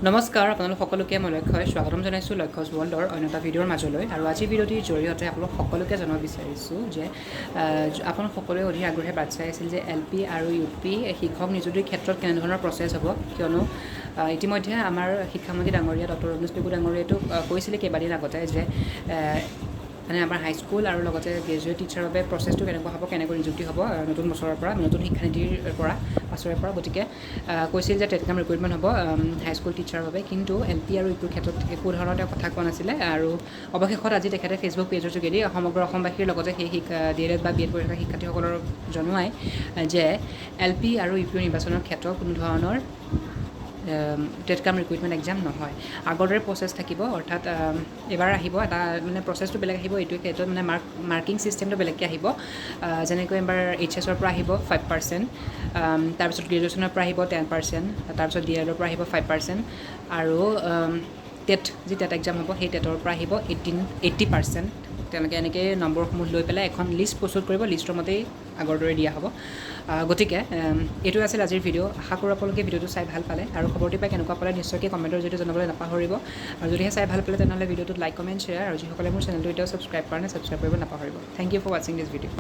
নমস্কাৰ, আপোনালোক সকলোকে মই লক্ষ্যই স্বাগতম জনাইছোঁ লক্ষ্যজ ৱৰ্ল্ডৰ অন্য এটা ভিডিঅ'ৰ মাজলৈ। আৰু আজিৰ ভিডিঅ'টিৰ জৰিয়তে আপোনালোক সকলোকে জনাব বিচাৰিছোঁ যে আপোনালোক সকলোৱে অধীৰ আগ্ৰহে বাট চাই আছিল যে এল পি আৰু ইউ পি শিক্ষক নিযুক্তিৰ ক্ষেত্ৰত কেনেধৰণৰ প্ৰচেছ হ'ব। কিয়নো ইতিমধ্যে আমাৰ শিক্ষামন্ত্ৰী ডাঙৰীয়া ডক্টৰ ৰণোজ পেগু ডাঙৰীয়াইতো কৈছিলে কেইবাদিন আগতে যে মানে আমাৰ হাইস্কুল আৰু লগতে গ্ৰেজুৱেট টিচাৰৰ বাবে প্ৰচেছটো কেনেকুৱা হ'ব, কেনেকৈ নিযুক্তি হ'ব নতুন বছৰৰ পৰা, নতুন শিক্ষানীতিৰ পৰা পাছৰে পৰা। গতিকে কৈছিল যে টেট কাম ৰিক্ৰুইটমেণ্ট হ'ব হাইস্কুল টিচাৰৰ বাবে। কিন্তু এল পি আৰু ইউ পিৰ ক্ষেত্ৰত একো ধৰণৰ তেওঁ কথা কোৱা নাছিলে। আৰু অৱশেষত আজি তেখেতে ফেচবুক পেজৰ যোগেদি সমগ্ৰ অসমবাসীৰ লগতে সেই ডি এল এড বা বি এড পঢ়ি থকা শিক্ষাৰ্থীসকলক জনোৱাই যে এল পি আৰু ইউ পি নিৰ্বাচনৰ ক্ষেত্ৰত কোনো ধৰণৰ টেট কাম ৰিক্ৰুইটমেণ্ট এক্সাম নহয়, আগৰ দৰে প্ৰচেছ থাকিব। অৰ্থাৎ এইবাৰ আহিব এটা মানে প্ৰচেছটো বেলেগ আহিব এইটো ক্ষেত্ৰত, মানে মাৰ্কিং ছিষ্টেমটো বেলেগকৈ আহিব। যেনেকৈ এবাৰ এইচ এছৰ পৰা আহিব 5%, তাৰপিছত গ্ৰেজুৱেশ্যনৰ পৰা আহিব 10%, তাৰপিছত ডি এডৰ পৰা আহিব 5% আৰু টেট, যি টেট এক্সাম হ'ব, সেই টেটৰ পৰা আহিব 80%। তেওঁলোকে এনেকৈ নম্বৰসমূহ লৈ পেলাই এখন লিষ্ট প্ৰস্তুত কৰিব। লিষ্টৰ মতেই আগৰ দৰে দিয়া হ'ব। গতিকে এইটো আছিল আজিৰ ভিডিঅ'। আশা কৰোঁ আপোনালোকে ভিডিঅ'টো চাই ভাল পালে। আৰু খবৰটি পাই কেনেকুৱা পালে নিশ্চয়কৈ কমেণ্টৰ জৰিয়তে জনাবলৈ নাপাহৰিব। আৰু যদিহে চাই ভাল পালে, তেনেহ'লে ভিডিঅ'টোত লাইক, কমেণ্ট, শ্বেয়াৰ আৰু যিসকলে মোৰ চেনেলটো এতিয়াও ছাবস্ক্ৰাইব কৰা নাই, ছাবস্ক্ৰাইব কৰিব নাপাহৰিব। Thank you for watching this video.